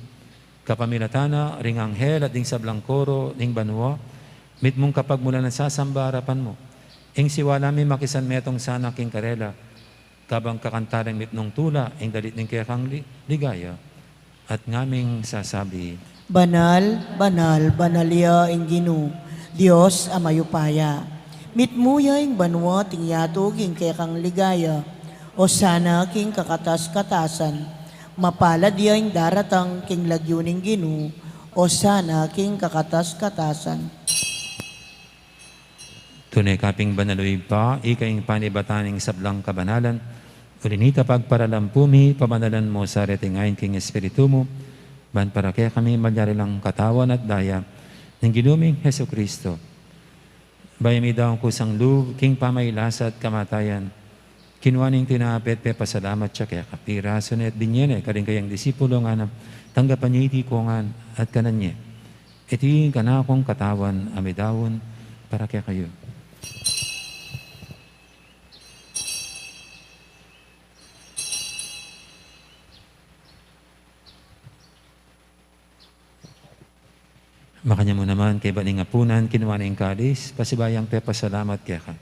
Kapamilatan na ring anghel at ding sablang koro ning banua, mitmung kapagmulan at sasamba arapan mu. Ing siwala mi makisan metung sana king karela, kabang kakanta ring mitmung tula ing dalit ning kekang li-, ligaya, at ngaming sasabi: Banal, banal, banal ya ing Ginu, Dios a mayupaya. Mitmu ya ing banua at ing yatu king kekang ligaya. Osana king kakatas-katasan. Mapalad ya ing daratang king lagyu ning Ginu. Osana king kakatas-katasan. Tune ka pin banal, O Ibpa, ika ing panibatan ning sablang kabanalan. Uli na nita, pagparalampu mi, pabanalan mu sa reting ain king Espiritu mu, ban para kekami malyari lang katawan at daya ning Ginu ming Jesucristo. Bayu midaun kusang lub king pamagkasakit at kamatayan, kinua ne ing tinape at pepasalamat ya keka, pirasu ne at binye ne karing kayang disipulo, ngana: Tanggapan ye iti kongan at kanan ye. Iti ing kanakung katawan a midaun para kekayu. Makanyan mu naman, kaybat ning apunan, kinua ne ing kalis, pasibayu yang pepasalamat keka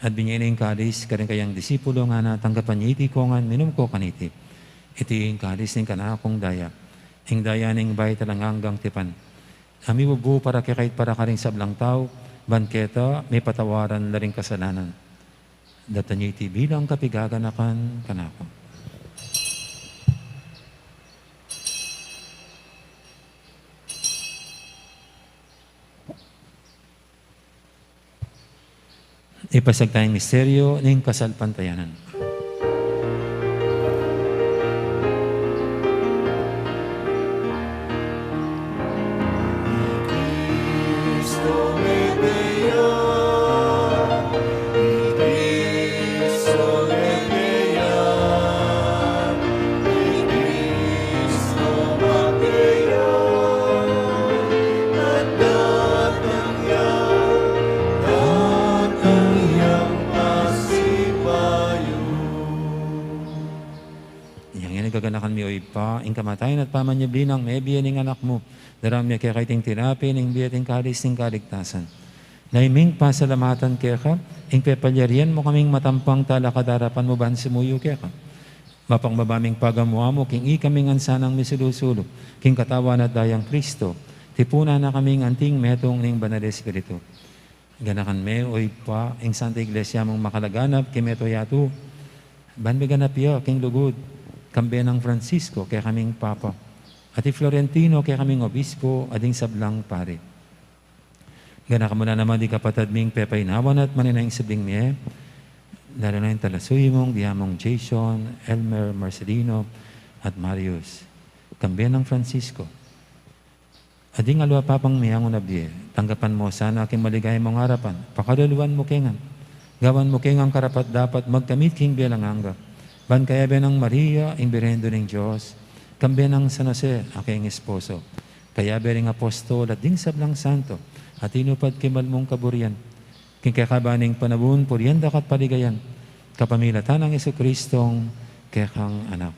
at binye ne ing kalis karing kayang disipulo, ngana: Tanggapan ye iti kongan, minum ko kaniti. Iti ing kalis ning kanakung daya, ing daya ning bayu at alang anggang tipan, a mibubu para kekayu at para karing sablang tau, ban keta mipatawaran la ring kasalanan. Daptan ye iti bilang kapaganakan kanaku. Ipasiag taya ing misteryu ning kasalpantayanan. Inya ngeni, gaganakan mi, O Ibpa, ing kamatayan at pamanyubli nang mebie ning Anak mu, daraun mi keka iting tinape ning bie at ing kalis ning kaligtasan. Naiting pasalamatan keka ing pepalyarian mu kaming matampang talakad king arapan mu ban sumuyu keka. Mapakbaba ming pagamu-amu king ikami ngan sanang misulu-sulu king katawan at dayang Kristo, tipunan na kaming anting metung ning Banal Espiritu. Ganakan me, O Ibpa, ing Santa Iglesia mung makalaganap king mabilug a yatu, ban miganap ya king lugud, kambe nang Francisco, kekaming Papa, at i Florentino, kekaming Obispo, at ding sablang pari. Ganakan mu la naman ding kapatad ming pepainawan at manenaya ing sibling mie, lalu na ing talasuyu mung biamung Jason, Elmer, Marcelino, at Marius. Kambe nang Francisco. At ding aliwa pang meangu na bie, tanggapan mu sana king maligaya mung arapan, pakaluluan mu ke ngan. Gawan mu ke ngan karapat-dapat magkamit king bie alang angga. Ban kayabe nang Maria, ing Birhen Indu ning Dios, kambe nang San Jose, a kayang esposo, kayabe ring apostol at ding sablang santo, a tinupad king mal mung kaburian, king kekaban ning panaun purian da ka at paligayan, kapamilatan nang Jesucristong kekang Anak.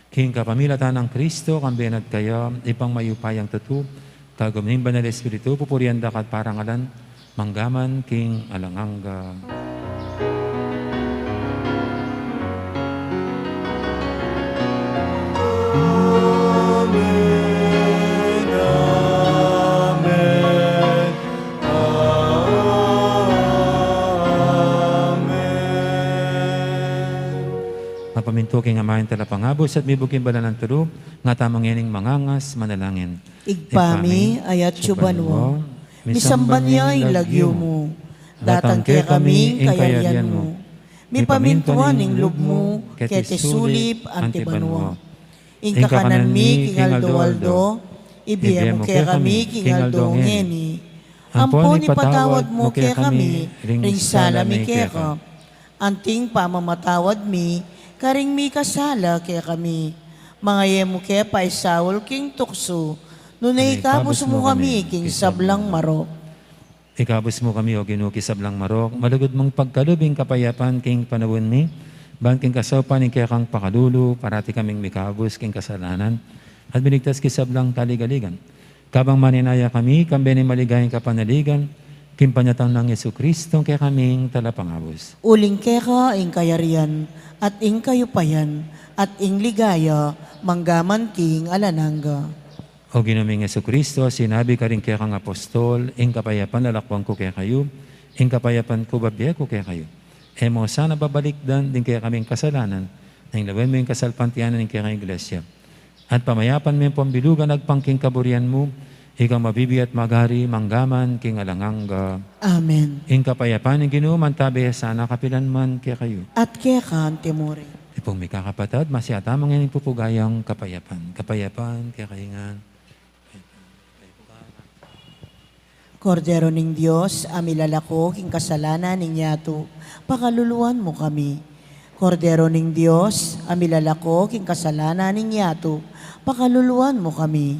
King kapamilatan nang Kristo, kambe na at kaya, Ibpang mayupayang tutu, kagum ning Banal Espiritu, pupurian da ka at parangalan, mangga man king alang angga. Amen, amen, amen. Mapamintu king Ama ing Talapangabus at mibug king banal nang tulu, nga tamu ngening mangangas manalangin. Ibpa mi, a atsu banua, misamban ya ing lagyu mu. Datang kekami ing kayarian mu. Mipamintuan ing lub mu, keti sulip anti banua. Ing kakanan mi king aldo-aldo, ibie mu kekami king aldo ngeni. Ampon ipatawad mu kekami ring sala mi keka, anting pamamatawad mi karing mikasala kekami. Manga e mu ke paisaul king tuksu, nune ikabus mu kami king sablang marok. Ikabus mu kami, O Ginu, king sablang marok, malugud mung pagkalub ing kapayapan king panaun mi, ban king kasaupan ning kekang pakalulu, parati kaming mikabus king kasalanan, at miligtas king sablang kaligaligan. Kabang manenaya kami, kambe ning maligayang kapanaligan, king panyatang nang Jesucristo, kekaming Talapangabus. Uling keka ing kayarian, at ing kayupayan, at ing ligaya, mangga man king alang angga. O Ginu ming Jesucristo, sinabi karing kekang apostol, ing kapayapan lalakwan ku kekayu, ing kapayapan ku babie ku kekayu. E mu sana babalikdan ding kekaming kasalanan, nune lawen mu ing kasalpantayanan ning kekang Iglesia. At pamayapan me ampon bilugan agpang king kaburian mu, ika mabibie at magari, mangga man king alang angga. Amen. Ing kapayapan ning Ginu mantabe sana kapilan man kekayu. At keka mu rin. Tipung mikakapatad, masiatamang ing pupugayang kapayapan. Kapayapan kekayu ngan. Kordero ning Dios, a milalako king kasalanan ning yatu, pakaluluan mu kami. Kordero ning Dios, a milalako king kasalanan ning yatu, pakaluluan mu kami.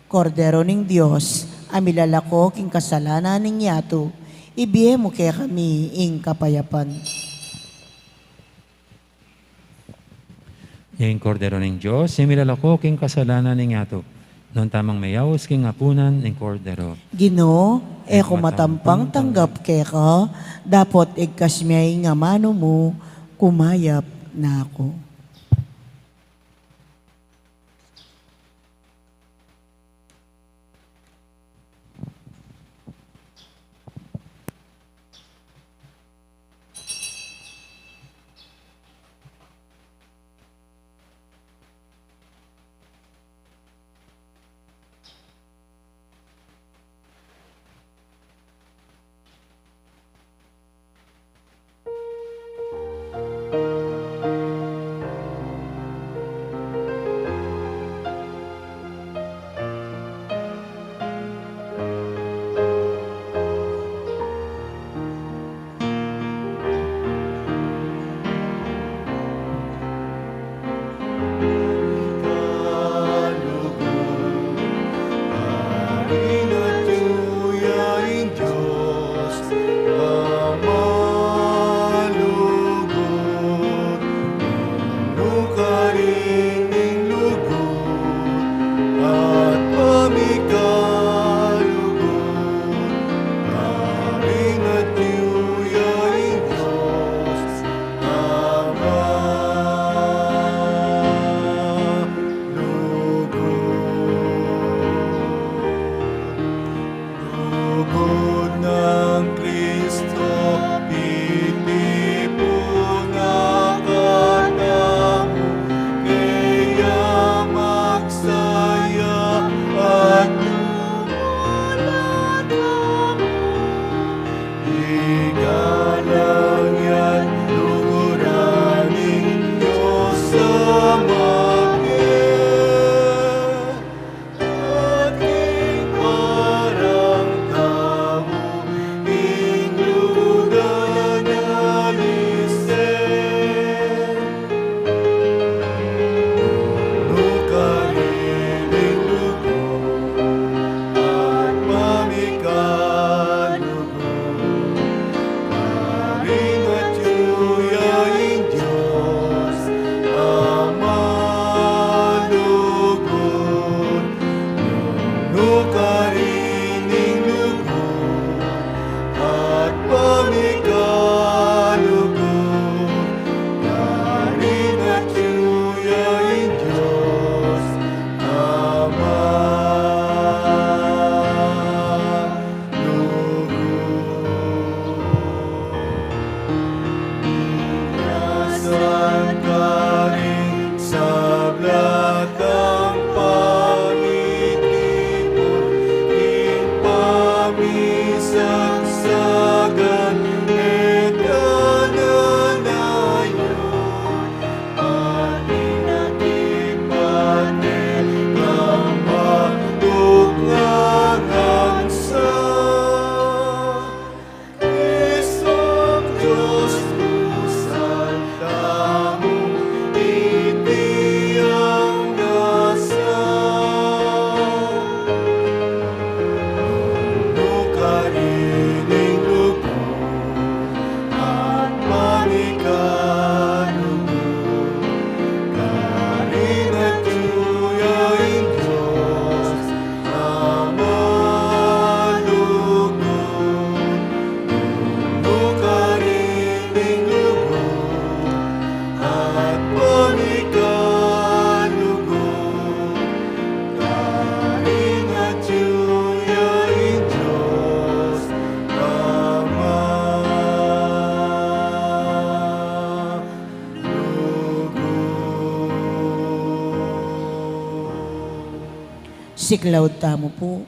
Kordero ning Dios, a milalako king kasalanan ning yatu, ibie mu kekami ing kapayapan. Ing Kordero ning Dios, a milalako king kasalanan ning yatu. Nuan tamung meyaus king apunan ning Kordero. Ginu, e ku matampang tanggap keka, dapot igkas me ing amanu mu, kumayap na ku. Siklaud tamu pu.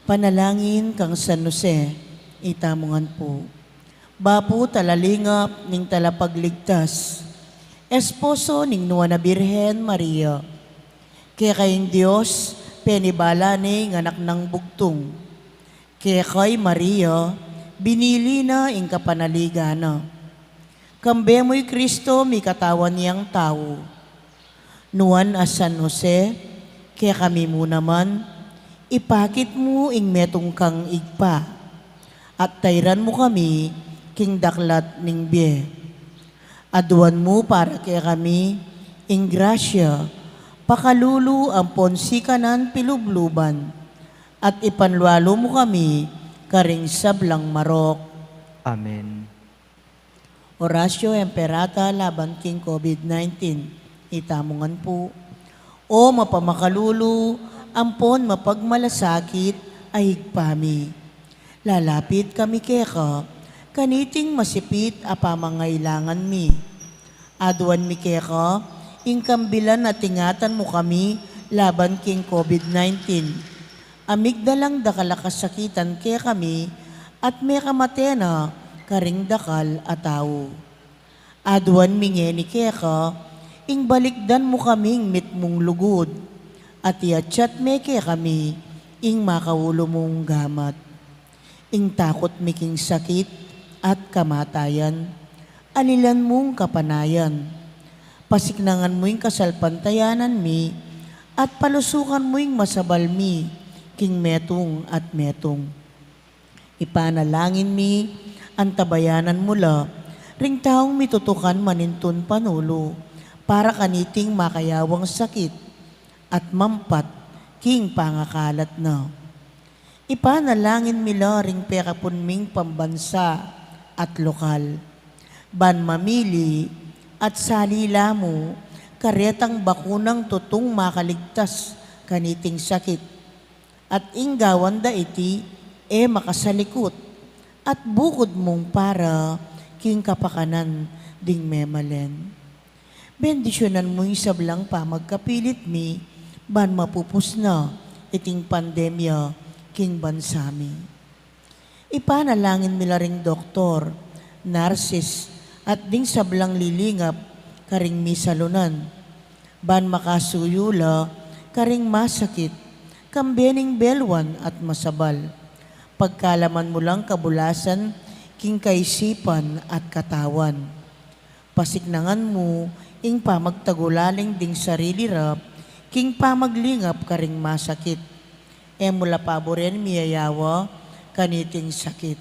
Panalangin kang San Jose, itamu ngan pu. Bapu talalingap ning talapagligtas, esposo ning Nuan a Birhen Maria. Keka ing Dios penibala ne ing Anak nang bugtung. Keka i Maria binili na ing kapanaligan na. Kambe mu i Kristo mikatawan yang tau. Nuan a San Jose, kekami mu naman ipakit mu ing metung kang Ibpa, at tairan mu kami king daklat ning bie. Aduan mu para kekami ing grasya, pakalulu ampon sikanan pilubluban, at ipanlualu mu kami karing sablang marok. Amen. Oratio Imperata laban king COVID nineteen. Itamu ngan pu. O mapamakalulu ampon mapagmalasakit a Ibpa mi, lalapit kami keka kaniting masipit a pamangailangan mi. Aduan mi keka ing kambilan at ingatan mu kami laban king COVID nineteen. A migdalang dakal a kasakitan kekami at mekamate na karing dakal a tau. Aduan mi ngeni keka ing balikdan mu kaming mitmung lugud, at iatsat me kekami ing makaulu mung gamat. Ing takut mi king sakit at kamatayan, alilan mung kapanayan. Pasiknangan mu ing kasalpantayanan mi, at palusukan mu ing masabal mi king metung at metung. Ipanalangin mi, antabayanan mu la ring taung mitutukan manintun panulu para kaniting makayawang sakit at mampat king pangakalat na. Ipanalangin mi la ring pekapun ming pambansa at lokal, ban mamili at salila mu karetang bakunang tutung makaligtas kaniting sakit, at ing gawan da iti e makasalikut at bukud mung para king kapakanan ding memalen. Bendisyunan mu ing sablang pamagkapilit mi ban mapupus na iting pandemya king bansa mi. Ipanalangin mi la ring doktor, narsis, at ding sablang lilingap karing misalunan, ban makasuyu la karing masakit, kambe ning belwan at masabal. Pagkalaman mu lang kabulasan king kaisipan at katawan. Pasiknangan mu ing pamagtagulaling ding sarili ra king pamaglingap karing masakit. E mu la paburen miyayawa kaniting sakit.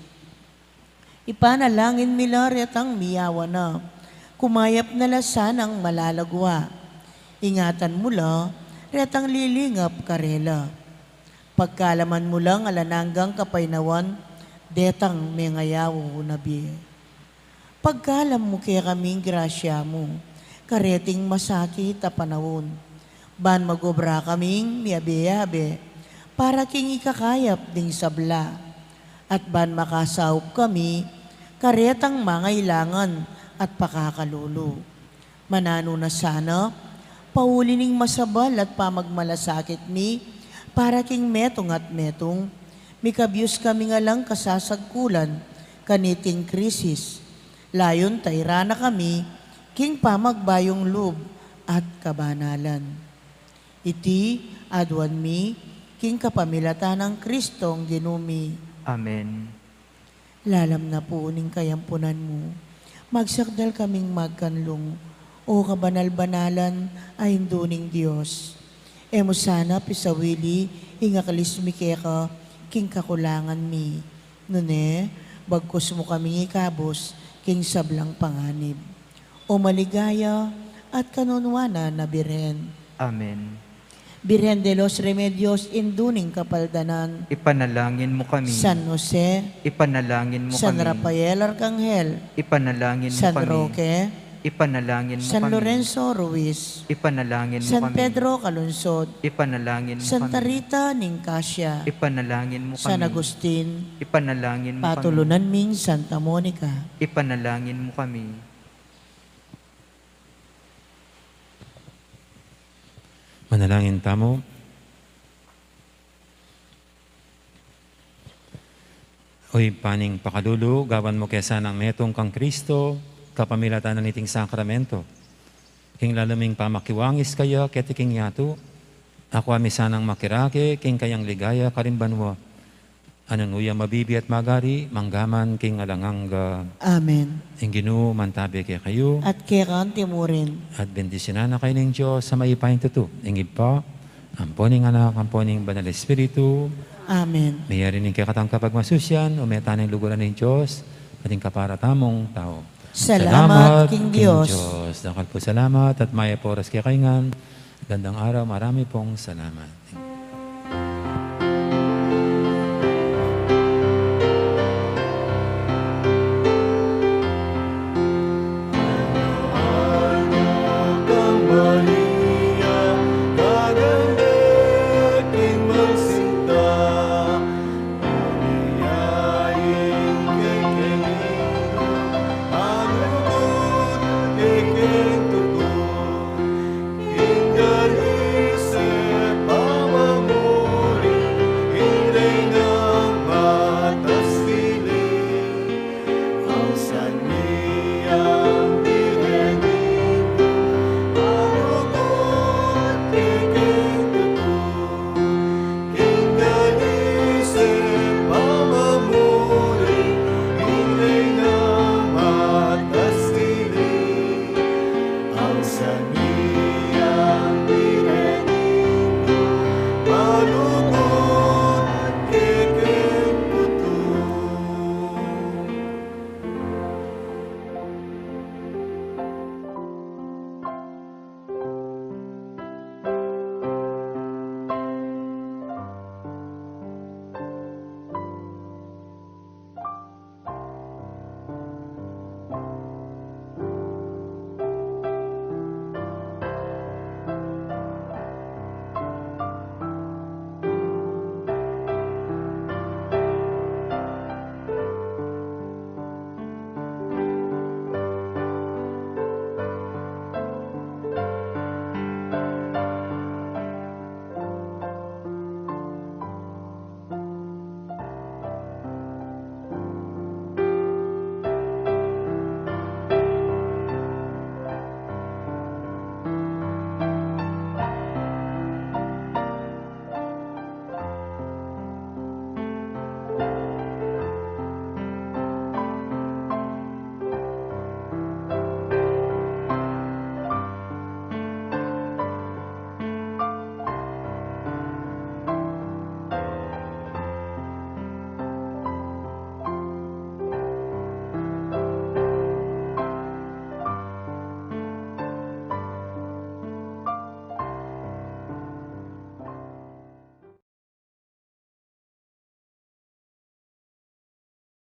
Ipanalangin mi la retang miyawa na, kumayap na la sanang malalagwa. Ingatan mu la retang lilingap karela. Pagkalaman mu lang alang anggang kapaynawan detang mengayaw na bie. Pagkalam mu kekaming grasya mu kareting masakit a panaun, ban magobra kaming miyabe-yabe para king ikakayap ding sabla, at ban makasaup kami karetang mangailangan at pakakalulu. Mananu na sana, pauli ning masabal at pamagmalasakit mi para king metung at metung, mikabyus kami ngan lang kasasagkulan kaniting krisis. Layun tairan na kami king pamagbayung lub at kabanalan. Iti aduan mi king kapamilatan nang Kristong Ginu mi. Amen. Lalam na pu ning kayampunan mu, magsakdal kaming magkanlung, O kabanal-banalan a Indu ning Dios. E mu sana pisawili ing akalis mi keka king kakulangan mi. Nune, bagkus mu kaming ikabus king sablang panganib, O maligaya at kanunuanan a Birhen. Amen. Birhen de los Remedios, Indu ning Kapaldanan. Ipanalangin mu kami. San Jose. Ipanalangin mu San kami. Rafael Arkanghel. Ipanalangin mu San kami. Roque. Ipanalangin mu San kami. Lorenzo Ruiz. Ipanalangin mu San kami. Pedro Calungsod. Ipanalangin mu Santa kami. Rita ning Casia. Ipanalangin mu San kami. Agustin. Ipanalangin mu kami. Patulunan ming Santa Monica. Ipanalangin mu kami. Manalangin tamu. O Ibpa ning pakalulu, gawan mu ke sanang metung kang Kristo kapamilatan na niting sakramento, king lalu ming pamakiwangis kaya keti king yatu, akua mi sanang makirake king kayang ligaya karin banua, a nung nuya mabibie at magari manggaman king alang angga. Amen. Ing Ginu mantabe kekayu. At keka naman murin. At bendisyunan na kayu ning Dios a mayupayang tutu, ing Ibpa, ampo ning Anak, ampo ning Banal Espiritu. Amen. Meyari ning kekatang kapagmasusian, ume tana ing lugud ning Dios, at ing kapara tamung tau. Salamat king Dios. Dakal pu salamat at mayap a oras kekayu ngan. Gandang araw, marami pong salamat.